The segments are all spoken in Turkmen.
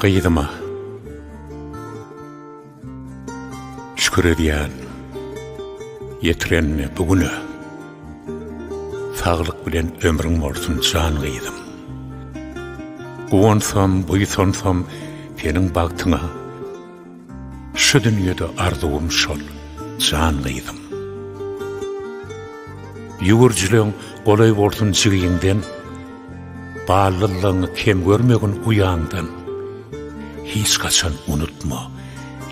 Gyzyma şükür edýän ýetirenine bu güne. Saglyk bilen ömrüň bolsun jan gyzym. Guwansam, buýsansam seniň bagtyňa. Şu dünýede arzuwym şol, jan gyzym. Ýüwürjileň golaý bolsun jigiňden, Ballylygyňy kem görmegin uýaňdan. Hiç haçan unutma,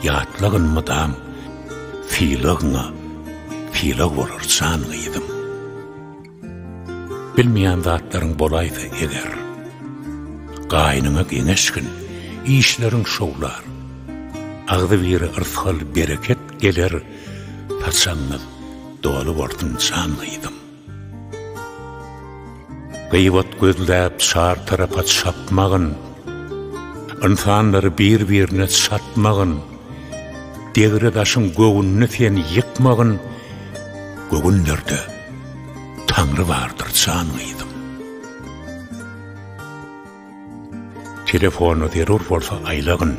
ýatlagyn mydam, Sylagyňa sylag bolar jan gyzym. Bilmeýän zatlaryň bolaýsa eger, Gaýnyňa geňeşgin, işleriň şowlar. Agzybire yrsgal, bereket geler, Saçagyňyz doly bolsun jan gyzym. Gybat gözläp çar tarapa çapmagyn, Ynsanlary bir-birine çatmagyn, Degre-daşyň göwnüni sen ýykmagyn, Göwünlerde Taňry bardyr jan gyzym. Telefona zerur bolsa aýlagyn.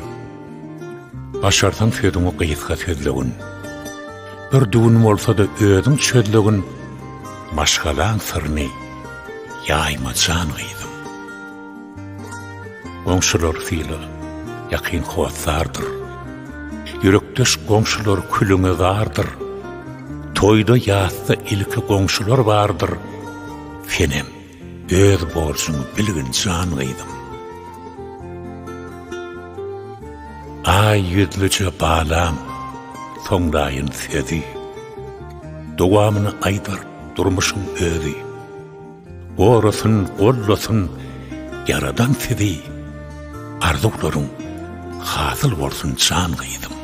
Başarsaň sözüňi gysga sözlegin. Bir düwün bolsa-da özüň çözlegin, Maşgalaň syryny ýaýma jan gyzym. Goňşulary syla, ýakyn hossardyr. Ýürekdeş goňşular külüňe zardyr. Toýda, ýasda ilki goňşular bardyr. Senem öz borjuňy bilgin jan gyzym. Aý ýüzlüje balam, soňlaýyn sözi. Dowamyny aýdar durmuşyň özi. Gorasyn, gollasyn Ýaradan sizi, Arzuwlaryň hasyl bolsun jan gyzym.